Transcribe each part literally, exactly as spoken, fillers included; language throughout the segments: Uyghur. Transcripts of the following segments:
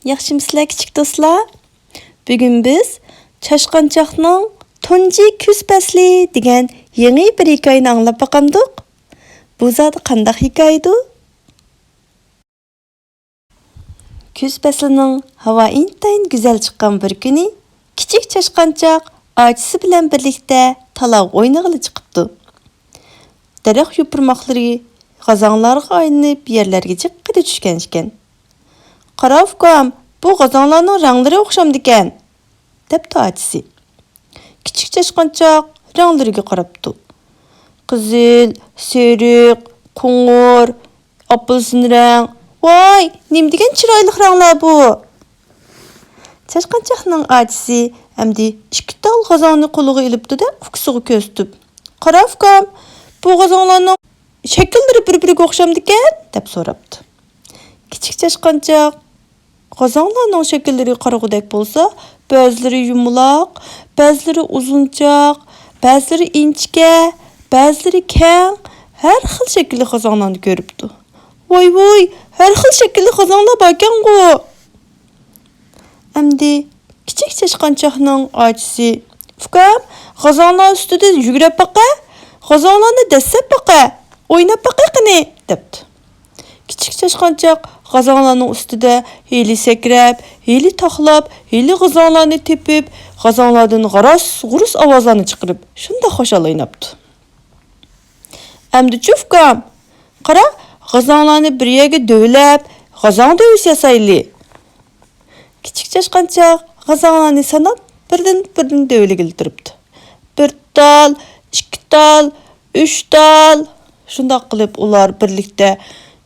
ياخشىمۇسىلەر كىچىك دوستلار؟ بۈگۈن بىز چاشقانچاقنىڭ تۇنجى كۈز پەسلى دېگەن يېڭى بىر ھېكايىنى ئاڭلاپ باقامدۇق؟ بۇ زادى قانداق ھېكايىدۇ؟ كۈز پەسلىنىڭ ھاۋا ئىنتايىن گۈزەل چىققان بىر كۈنى كىچىك چاشقانچاق ئاچىسى بىلەن بىرلىكتە تالاغا ئوينىغىلى چىقىپتۇ. دەرەخ يوپۇرماقلىرى غازاڭلارغا ئايلىنىپ يەرلەرگە جىققىدە چۈشكەن ئىكەن. «قارا ئۇكام، بۇ غازاڭلارنىڭ رەڭلىرى ئوخشامدىكەن؟» دەپتۇ ئاچىسى. كىچىك چاشقانچاق رەڭلىرىگە قاراپتۇ. قىزىل، سېرىق، قوڭۇر، ئاپېلسىن رەڭ. ۋاي، نېمە دېگەن چىرايلىق رەڭلەر بۇ! چاشقانچاقنىڭ ئاچىسى ئەمدى ئىككى تال غازاڭنى قولىغا ئېلىپتۇ-دە، ئۇكىسىغا كۆرسىتىپ، «قارا ئۇكام، بۇ غازاڭلارنىڭ شەكىللىرى بىر-بىرىگە ئوخشامدىكەن؟» دەپ سوراپتۇ. كىچىك چاشقانچاق، غازاڭلارنىڭ شەكىللىرىگە قارىغۇدەك بولسا، بەزىلىرى يۇمىلاق، بەزىلىرى ئۇزۇنچاق، بەزىلىرى ئىنچىكە، بەزىلىرى كەڭ، ھەر خىل شەكىللىك غازاڭلارنى كۆرۈپتۇ. «ۋاي-ۋۇي، ھەر خىل شەكىللىك غازاڭلار باركەنغۇ!» ئەمدى كىچىك چاشقانچاقنىڭ ئاچىسى، «ئۇكام، غازاڭلار ئۈستىدە يۈگۈرۈپ باقە، غازاڭلارنى دەسسەپ باقە، ئويناپ باقە قېنى!» دەپتۇ. كىچىك چاشقانچاق غازاڭلارنىڭ ئۈستىدە ھېلى سەكرەپ، ھېلى تاقلاپ، ھېلى غازاڭلارنى تېپىپ، غازاڭلاردىن غاراس-غۇرۇس ئاۋازلارنى چىقىرىپ، شۇنداق خۇشال ئويناپتۇ. «ئەمدىچۇ ئۇكام، قارا، غازاڭلارنى بىر يەرگە دۆۋىلەپ، غازاڭ دۆۋىسى ياسايلى.» كىچىك چاشقانچاق غازاڭلارنى ساناپ، بىردىن-بىردىن دۆۋىلىگىلى تۇرۇپتۇ. بىر تال، ئىككى تال، ئۈچ تال. شۇنداق قىلىپ ئۇلار بىرلىكتە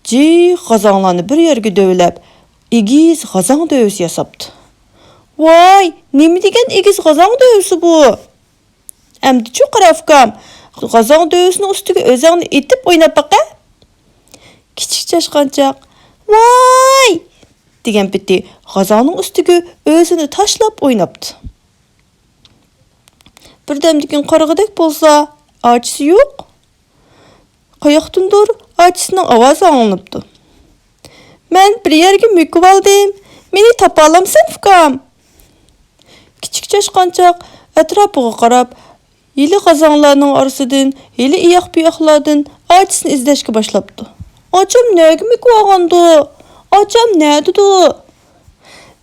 جىق غازاڭلارنى بىر يەرگە دۆۋىلەپ، ئېگىز غازاڭ دۆۋىسى ياساپتۇ. «ۋاي، نېمە دېگەن ئېگىز غازاڭ دۆۋىسى بۇ! ئەمدىچۇ قارا ئۇكام، غازاڭ دۆۋىسىنىڭ ئۈستىگە ئۆزۈڭنى ئېتىپ ئويناپ باقە.» كىچىك چاشقانچاق «ۋاي!» دېگەن پېتى غازاڭنىڭ ئۈستىگە ئۆزىنى تاشلاپ ئويناپتۇ. بىردەمدىن كېيىن قارىغۇدەك بولسا، ئاچىسى يوق. قاياقتىندۇر ئاچىسىنىڭ ئاۋازى ئاڭلىنىپتۇ. «مەن بىر يەرگە مۆكۈۋالدىم، مېنى تاپالامسەن ئۇكام؟» كىچىك چاشقانچاق ئەتراپىغا قاراپ، ھېلى غازاڭلارنىڭ ئارىسىدىن، ھېلى ئىياق-بۇياقلاردىن ئاچىسىنى ئىزدەشكە باشلاپتۇ. «ئاچام نەگە مۆكۈۋالغاندۇ؟ ئاچام نەدىدۇ؟»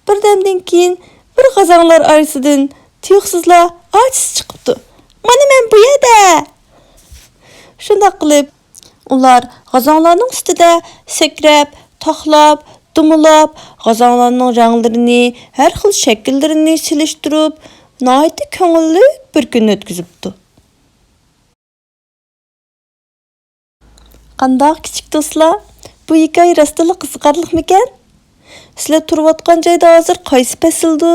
بىردەمدىن كېيىن بىر غازاڭلار ئارىسىدىن تۇيۇقسىزلا ئاچىسى چىقىپتۇ. «مانا مەن بۇ يەردە!» شۇنداق قىلىپ، ئۇلار غازاڭلارنىڭ ئۈستىدە سەكرەپ، تاقلاپ، دومىلاپ، غازاڭلارنىڭ رەڭلىرىنى، ھەر خىل شەكىللىرىنى سېلىشتۇرۇپ، ناھايىتى كۆڭۈللۈك بىر كۈن ئۆتكۈزۈپتۇ. قانداق كىچىك دوستلار؟ بۇ ھېكايە راستتىنلا قىزىقارلىقمىكەن؟ سىلەر تۇرۇۋاتقان جايدا ھازىر قايسى پەسىلدۇ؟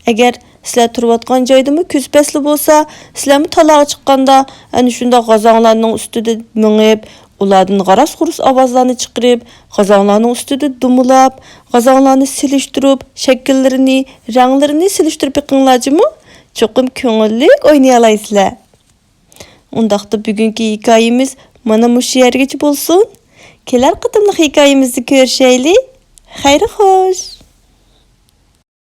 ئەگەر سىلەر تۇرۇۋاتقان جايدىمۇ كۈز پەسلى بولسا، سىلەرمۇ تالاغا چىققاندا، ئەنە شۇنداق غازاڭلارنىڭ ئۈستىدە مېڭىپ، ئۇلاردىن غاراس-غۇرۇس ئاۋازلارنى چىقىرىپ، غازاڭلارنىڭ ئۈستىدە دومىلاپ، غازاڭلارنى سېلىشتۇرۇپ، شەكىللىرىنى، رەڭلىرىنى سېلىشتۇرۇپ بېقىڭلار جۇمۇ. چوقۇم كۆڭۈللۈك ئوينىيالايسىلەر. ئۇنداقتا بۈگۈنكى ھېكايىمىز مانا مۇشۇ يەرگىچە بولسۇن. كېلەر قېتىملىق ھېكايىمىزدە كۆرۈشەيلى. خەير خوش.